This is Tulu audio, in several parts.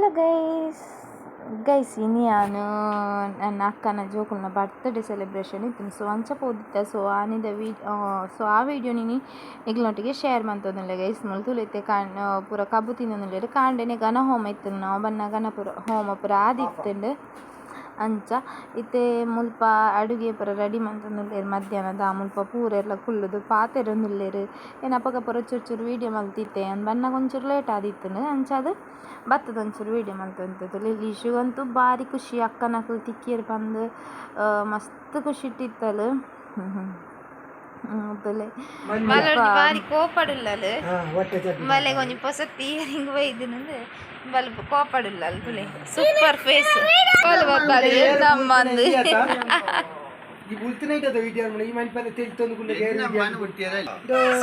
ಹಲೋ ಗೈಸ್ ಗೈಸ್ ಇನಿ ಯಾನ್ ನನ್ನ ಅಕ್ಕನ ಜೋಕುಲ್ನ ಬರ್ತ್ಡೇ ಸೆಲೆಬ್ರೇಷನ್ ಇತ್ತು. ಸೊ ಅಂಚ ಪೋದಿತ್ತ. ಸೊ ಆನಿದ ವಿ ಸೊ ಆ ವಿಡಿಯೋ ನಿನಿ ನಿಕ್ಲೆನೊಟ್ಟಿಗೆ ಶೇರ್ ಮಂತೊಂದುಲ್ಲೆ ಗೈಸ್. ಮುಲ್ ತೂಲೆ ಕಾಣ್ ಪೂರ ಕಬ್ಬು ತಿಂದೊಂದುಲ್ಲೆರ್. ಕಾಂಡೆನೆ ಗಣ ಹೋಮ ಇತ್ತು. ನಾವು ಬನ್ನಗ ಪೂರ ಹೋಮ ಪೂರ ಆದಿತ್ತುಂಡು. ಅಂಚ ಇತ್ತೆ ಮುಲ್ಪ ಅಡುಗೆ ಪೂರ ರೆಡಿ ಮಂತೊಂದುಲ್ಲೆರ್. ಮಧ್ಯಾಹ್ನದ ಮುಲ್ಪ ಪೂರೆರ್ಲ ಕುಲ್ಲುದು ಪಾತೆರೊಂದುಲ್ಲೆರ್. ಏನ್ ಅಪಗ ಪೂರ ಚೂರು ಚೂರು ವೀಡಿಯೋ ಮಲ್ತಿತ್ತೆ. ಯಾನ್ ಬನ್ನಗ ಒಂಚೂರು ಲೇಟ್ ಆದಿತ್ತುಂಡು. ಅಂಚಾದ್ ಬತ್ತದ ಒಂಚೂರು ವೀಡಿಯೋ ಮಲ್ತೊಂದಿತ್ತೆ. ಲಿಶುಗಂತೂ ಬಾರಿ ಖುಷಿ ಅಕ್ಕನಕುಲು ತಿಕ್ಕಿಯೆರ್ ಪಂದ್ ಮಸ್ತ್ ಖುಷಿಟ್ಟಿತ್ತಲ್. ತೂಲೆ ಬಾರಿ ಕೋಪಡುಲ್ಲಲ್. ಬಲೆಗ್ ಒಂಜಿ ಪೊಸತ್ತಿ ಇಯರಿಂಗ್ ಬೈದಿನಂದು ಬಲ್ ಕೋಪಡುಲ್ಲಲ್. ತುಲೆ ಸೂಪರ್ ಫೇಸ್ ನಮ್ಮಂದು.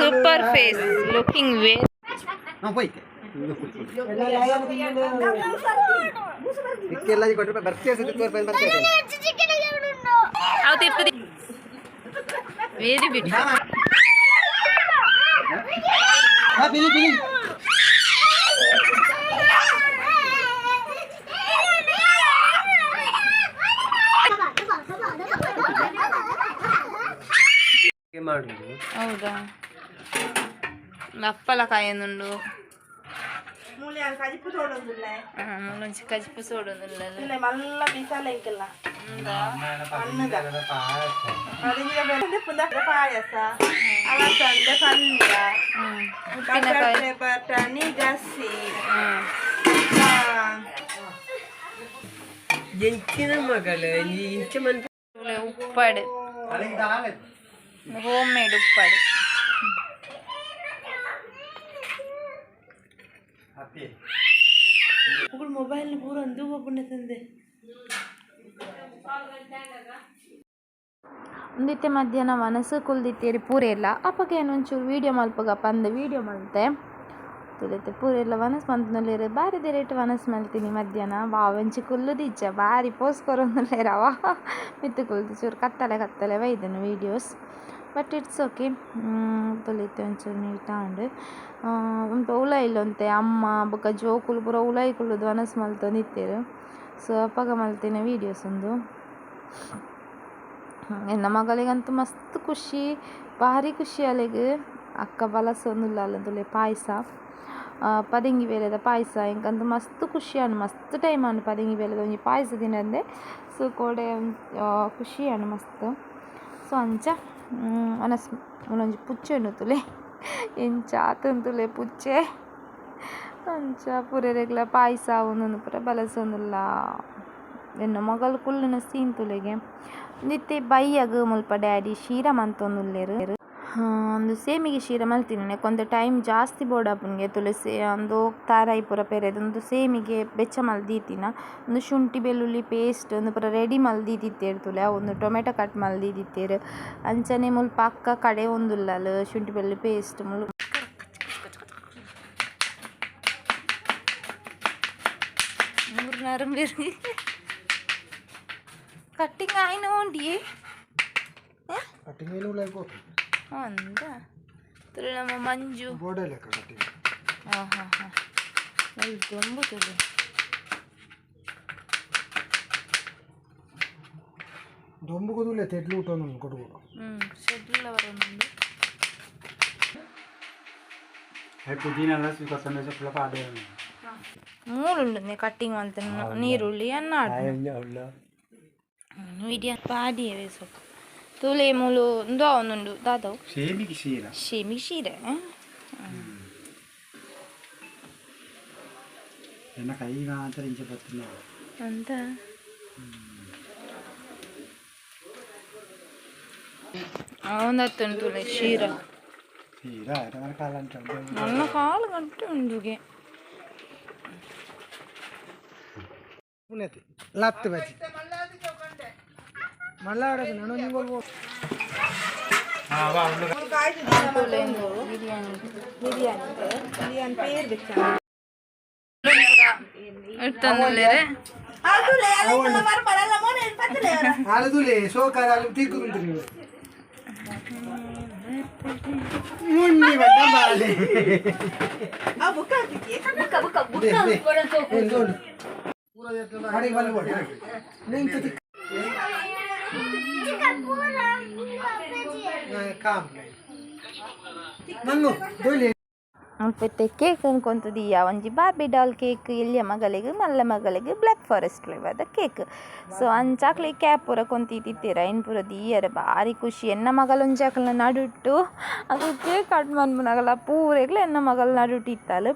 Super face looking way. Very beautiful. ಹೌದಾ? ಅಪ್ಪಲಕಾಯನುಂಡು. ಕಜಿಪು ತೋಡೊಂದುಲ್ಲೆ. ಮೂಲೊಂಜಿ ಕಜಿಪು ಸೋಡೊಂದುಲ್ಲ. ಮಲ್ಲ ಬಿಸಾಲ ಎಂಕಲ್ಲ ಪುಂದ ಪಾಯಸ, ಅಲಸಂದೆ ಪಲ್ಯ, ಉಪ್ಪಿನಕಾಯಿ, ಬಟಾಣಿ ಗಸಿ. ಎಂಚಿನ ಮಗಳ ಇಂಚ ಮನ್ ಉಪ್ಪಾಡು, ಹೋಮ್ ಮೇಡ್ ಉಪ್ಪಾಡು. ಮೊಬೈಲ್ ಪೂರ ಒಂದು ತಂದೆ. ಒಂದಿತ್ತೆ ಮಧ್ಯಾಹ್ನ ವನಸು ಕುಲ್ದಿತ್ತೇರಿ ಪೂರೆಲ್ಲ. ಅಪಗ ಏನ್ ಒಂಚೂರು ವೀಡಿಯೋ ಮಲ್ಪುಗ ಪಂದ್ ವೀಡಿಯೋ ಮಲ್ತೆ. ತುಲೆತೆ ಪೂರೆಲ್ಲ ವನಸ್ ಮಂತೊಂದುಲ್ಲೆರ್. ಬಾರಿ ರೇಟ್ ವನಸ್ ಮಲ್ತಿನಿ ಮಧ್ಯಾಹ್ನ. ವಾ ಒಂಜಿ ಕುಲ್ಲುದಿಜ್ಜ, ಬಾರಿ ಪೋಸ್ ಕೊರೊಂದುಲ್ಲೆರ್. ಅವ ಮಿತ್ತ್ ಕುಲ್ದು ಚೂರು ಕತ್ತಲೆ ಕತ್ತಲೆ ಬೈದನು ವೀಡಿಯೋಸ್, ಬಟ್ it's okay. ತುಲಿತೆ ಒಂಚೂರು ನೀಟ್ ಆಂಡ್. ಉಂತು ಉಲಾಯಿಲ್ ಒಂತೆ ಅಮ್ಮ ಬೊಕ್ಕ ಜೋಕುಲು ಪೂರ ಉಲಾಯಿ ಕುಲ್ಲುದು ವನಸ್ ಮಲ್ತೊಂದಿತ್ತೆರ್. ಸೊ ಅಪಗ ಮಲ್ತಿನ ವೀಡಿಯೋಸ್ ಉಂದು. ಎನ್ನ ಮಗಳಿಗಂತೂ ಮಸ್ತ್ ಖುಷಿ, ಭಾರಿ ಖುಷಿ ಅಲೆಗ್. ಅಕ್ಕ ಬಲಸೊಂದುಲ್ಲಲ್. ತುಲೆ ಪಾಯಸ, ಪದೆಂಗಿ ಬೇಲೆದ ಪಾಯಸ ಎಂಕಂತೂ ಮಸ್ತ್ ಖುಷಿ ಆಂಡ್. ಮಸ್ತ್ ಟೈಮ್ ಆಂಡ್ ಪದೆಂಗಿ ಬೇಲೆದ ಒಂಜಿ ಪಾಯಸ ತಿನಂದೆ. ಸೊ ಕೋಡೆ ಖುಷಿ ಆಂಡ್ ಮಸ್ತ್. ಸೊ ಅಂಚ ವನಸ್. ಉಂದೊಂಜಿ ಪುಚ್ಚೆ ಉಂಡು ತೂಲೆ, ಎಂಚ ಆತುಂಡು ತೂಲೆ ಪುಚ್ಚೆ. ಅಂಚ ಪೂರೆರೆಗ್ಲ ಪಾಯಸ ಉಂದೊಂದು ಪೂರ ಬಲಸೊಂದುಲ್ಲ. ಎನ್ನ ಮಗಲ್ ಕುಲ್ಲುನ ಸೀನ್ ತೂಲೆಗೆ. ಇತ್ತೆ ಬಯ್ಯಗ್ ಮುಲ್ಪ ಡ್ಯಾಡಿ ಶೀರ ಮಂತೊಂದುಲ್ಲೆರ್. ಉಂದು ಸೇಮಿಗೆ ಶೀರ ಮಲ್ತಿನಿ. ನೆಕ್ಕೊಂತೆ ಟೈಮ್ ಜಾಸ್ತಿ ಬೋಡಾಪುಂಡು. ತುಳಸಿ ಉಂದು ತಾರಾಯಿ ಪೂರ ಪೆರೆದ್ ಉಂದು ಸೇಮಿಗೆ ಬೆಚ್ಚ ಮಲ್ತ್ ದೀತಿನ. ಉಂದು ಶುಂಠಿ ಬೆಳ್ಳುಳ್ಳಿ ಪೇಸ್ಟ್ ಉಂದು ಪೂರ ರೆಡಿ ಮಲ್ತ್ ದೀದಿತ್ತೆರ್ ತೂಲೆ. ಉಂದು ಟೊಮೆಟೊ ಕಟ್ ಮಲ್ತ್ ದೀದಿತ್ತೆರ್. ಅಂಚನೆ ಮುಲ್ಪ ಅಕ್ಕ ಕಡೆಯೊಂದುಲ್ಲಲ್ ಶುಂಠಿ ಬೆಳ್ಳುಳ್ಳಿ ಪೇಸ್ಟ್ ಮುಲು. ಮೂರು ಕಟ್ಟಿಂಗ್ ಆಯ್ನ ಉಂಡಿಯೇ. ಕಟ್ಟಿಂಗ್. ಅಂದ ತುಳು ನಮ್ಮ ಮಂಜು. ಕಟ್ಟಿಂಗ್. ಹಾಂ ಹಾಂ ಹಾಂ ದೊಂಬು ತುಳು. ದೊಂಬು ಕುದುಲೆ ತೆಡ್ಲು ಊಟ ಕೊಡುಗು. ಹ್ಞೂ, ಶೆಡ್ಲ ಬರೋದು. ಪುದೀನ ಎಲ್ಲ ಕೊತ್ತಂಬರಿ ಸೊಪ್ಪು ಪಾಡ. ಮೂಲುಂಡು ಕಟ್ಟಿಂಗ್ ಮಲ್ತ ನೀರುಳ್ಳಿ ಅನ್ನ ವಿಡಿಯೋ ಪಾಡಿಯವೆ. ಸೊಪ್ಪು ತೂಲೆ ಮೂಲು ಉಂದು ಅವನುಂಡು ದಾದವು. ಸೇಮಿಗೆ ಶೀರ. ಶೇಮಿ ಶೀರೆ. ಎನ್ನ ಕೈ ಮಾತ್ರ ಇಂಚ ಬತ್ತಿನ. ಅಂತ ಅವನತ್ತುಂಡು ತೂಲೆ ಶೀರ. ಶೀರ ನನ್ನ ಕಾಲ. ನನ್ನ ಕಾಲು ಗಂಟೆ ಉಂಡುಗೆ. ಲತ್ತು ಬಜ್ಜಿ ಮಲ್ಲಾಡ ನಾನು. ಬಿರಿಯಾನಿ. ಬಿರಿಯಾನಿ, ಬಿರಿಯಾನಿ ಪೇರು ಬೆಚ್ಚ. ಇರ್ತೊಂದುಲ್ಲೆರ್. ಆಲುದುಲೆ ಸೋಕಾರ ಅಲ್ಲಿ ತೀರ್ಕು. ಬನ್ನಿ ಬಣ್ಣ ಬಾಲೆ. ಆ ಬುಕ್ ಹಾಕಿದ್ಯೆ? ಬುಕ್ಕ ಬುಕ್ಕ ಬುಕ್ಕ ಕೊಡೋದು. ಅಡಿಗೆ ಬಲ್ಲಿ ಕೊಡು. ನಿಂತು ತಿಕ್ಕ. ಕಾಮ್ ನಂಗು ದೊಯ್ಲಿ. ಅಲ್ಪ ಕೇಕ್ ಅನ್ಕೊಂತದೀಯ ಒಂಜಿ ಬಾರ್ಬಿ ಡಾಲ್ ಕೇಕ್, ಎಲ್ಯ ಮಗಳಿಗೆ ಮಲ್ಲ ಮಗಳಿಗೆ ಬ್ಲ್ಯಾಕ್ ಫಾರೆಸ್ಟ್ ಫ್ಲೇವರ್ದ ಕೇಕ್. ಸೊ ಅಂಚಾಕ್ಲೆ ಕ್ಯಾಪ್ ಪೂರ ಕೊಂತಿತ್ತಿತ್ತೆರ್, ಐನ್ ಪೂರ ದೀಯರೆ ಬಾರಿ ಖುಷಿ. ಎನ್ನ ಮಗಲ್ ಒಂಜಿ ಅಕಲ್ನ ನಡುಟ್ಟು, ಅಕುಲು ಕೇಕ್ ಕಟ್ ಮನ್ಪುನಗಲ ಪೂರೆಗ್ಲ ಎನ್ನ ಮಗಲ್ ನಡುಟ್ಟು ಇತ್ತಲ್.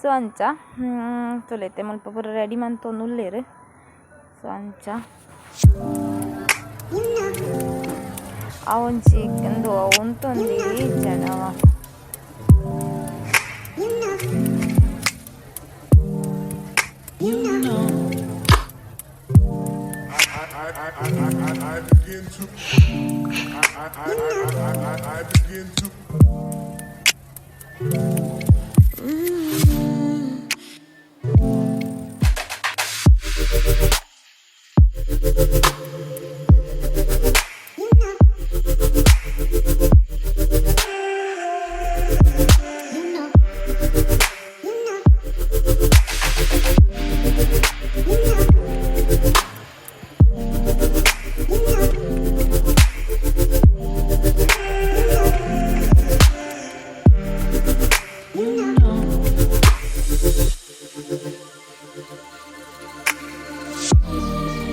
ಸೊ ಅಂಚ ತೂಲೆ ಮುಲ್ಪ ಪೂರ ರೆಡಿ ಮಂತೊಂದುಲ್ಲೆರ್. ಸೊ ಅಂಚ ಅವೊಂಜಿ ಉಂದು ಉಂತೊಂದು ಇಜ್ಜಂಡವ. I begin to I begin to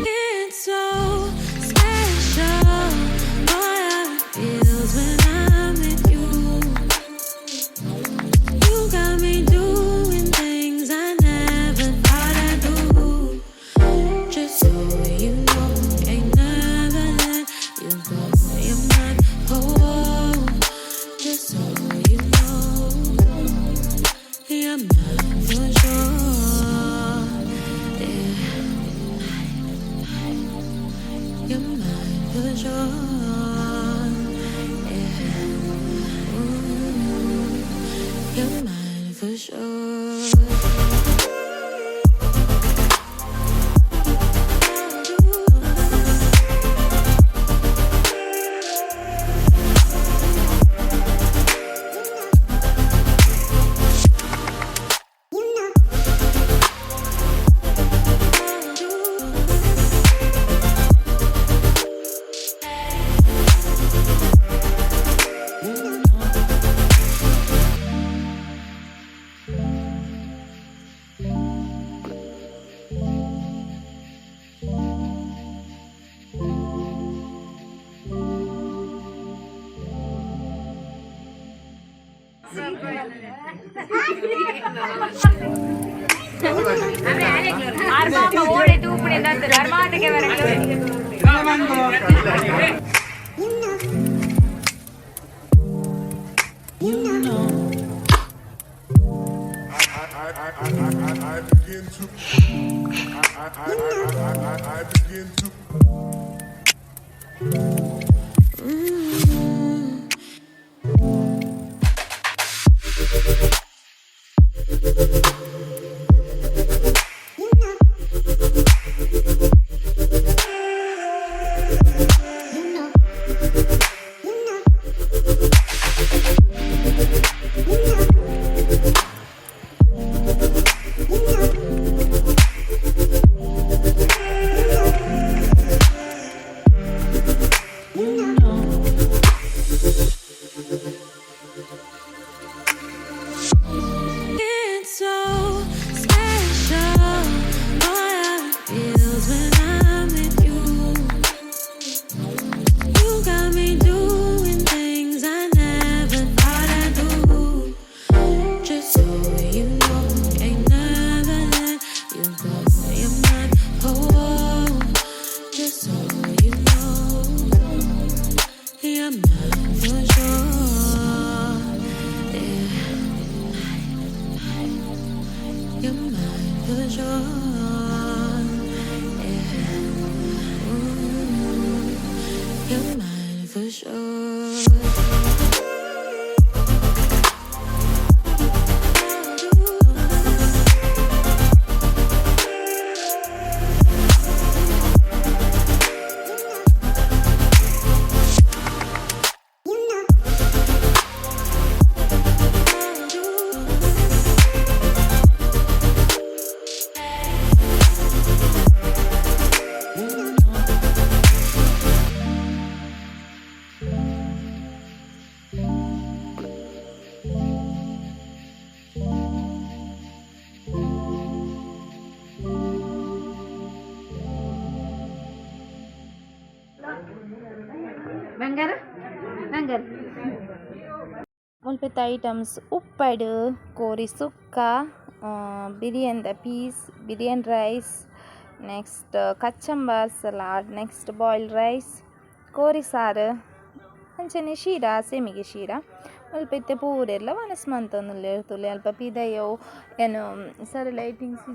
It's so special, boy, how it feels when I'm with you. You got me doing things I never thought I'd do. Just so you know, ain't never let you go. You're mine, oh. Just so you know, you're mine for sure. Yeah. You're mine for sure. Yeah. Ooh, you're mine for sure. ಓಡೆ ತೂಪುಡೆ ಧರ್ಮಾಟಕ್ಕೆ. I begin to I begin to It's so special, boy, how it feels when I'm with you. You got me doing things I never thought I'd do. Just so you know, ain't never let you go. You're mine, oh. Just so you know, you're mine for sure. Yeah. You're mine for sure. Yeah. Ooh, you're mine for sure. ಬಂಗಾರ ಬಂಗಾರ. ಮುಲ್ಪೆತ್ತ ಐಟಮ್ಸ್ ಉಪ್ಪಡ್, ಕೋರಿ ಸುಕ್ಕ, ಬಿರಿಯಾನಿದ piece, biryani rice, next kachumber salad, next boiled rice, ಕೋರಿ ಸಾರು, ಅಂಚನೆ ಶೀರ, ಸೇಮಿಗೆ ಶೀರ. ಮುಲ್ಪ ಇತ್ತೆ ಪೂರೆರ್ಲ ವನಸ್ ಮಂತೊಂದುಲ್ಲೆರ್ ತೂಲೆ. ಅಲ್ಪ ಪಿದಯಿ ಅವು ಏನು ಸರಿ ಲೈಟಿಂಗ್ಸ್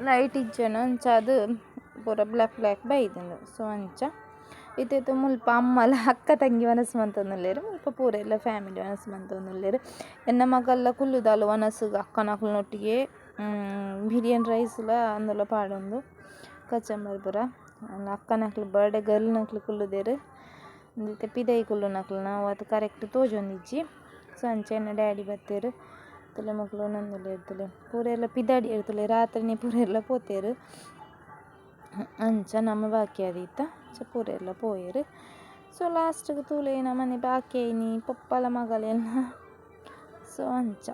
ಲೈಟ್ ಇಜ್ಜಂಡ ಅಂಚಾದ್ ಪೂರ ಬ್ಲ್ಯಾಕ್ ಬ್ಲ್ಯಾಕ್ ಬೈದ್ಂಡ್. ಸೊ ಅಂಚ ಇತ್ತೆ ಮುಲ್ಪ ಅಮ್ಮಲ ಅಕ್ಕ ತಂಗಿ ವನಸ್ ಮಂತೊಂದುಲ್ಲೆರ್. ಮುಲ್ಪ ಪೂರೆರ್ಲ ಫ್ಯಾಮಿಲಿ ವನಸ್ ಮಂತೊಂದುಲ್ಲೆರ್. ಎನ್ನ ಮಗಲ್ಲ ಕುಲ್ಲುದಲ್ ವನಸುಗು ಅಕ್ಕನಕುಲ್ನೊಟ್ಟಿಗೆ ಬಿರಿಯಾನಿ ರೈಸ್ಲ ಅಂದುಲ ಪಾಡೊಂದು ಕಚಂಬರ್ ಪೂರ. ಅಕ್ಕನಕುಲು ಬರ್ಡೇ ಗರ್ಲ್ನಕುಲು ಕುಲ್ಲುದೆರ್. ಇತ್ತೆ ಪಿದಯಿ ಕುಲ್ಲುನಕುಲ್ನ ಅವು ಆತ್ ಕರೆಕ್ಟ್ ತೋಜೊಂದಿಜ್ಜಿ. ಸೊ ಅಂಚ ಎನ್ನ ಡ್ಯಾಡಿ ಬತ್ತೆರ್. ತೂಲೆ ಮೊಕುಲು ಉನೊಂದುಲ್ಲೆರ್ ತೂಲೆ. ಪೂರೆರ್ಲ ಪಿದಾಡಿಯೆರ್ ತೂಲೆ, ರಾತ್ರೆನೆ ಪೂರೆರ್ಲ ಪೋತೆರ್. ಅಂಚ ನಮ ಬಾಕಿ ಆದಿತ್ತ, ಅಂಚ ಪೂರೆರ್ಲ ಪೋಯೆರ್. ಸೊ ಲಾಸ್ಟ್ಗ್ ತೂಲೆ ನಮನೆ ಬಾಕಿ ಆಯಿನಿ ಪೊಪ್ಪಲ ಮಗಲೆನ. ಸೊ ಅಂಚ.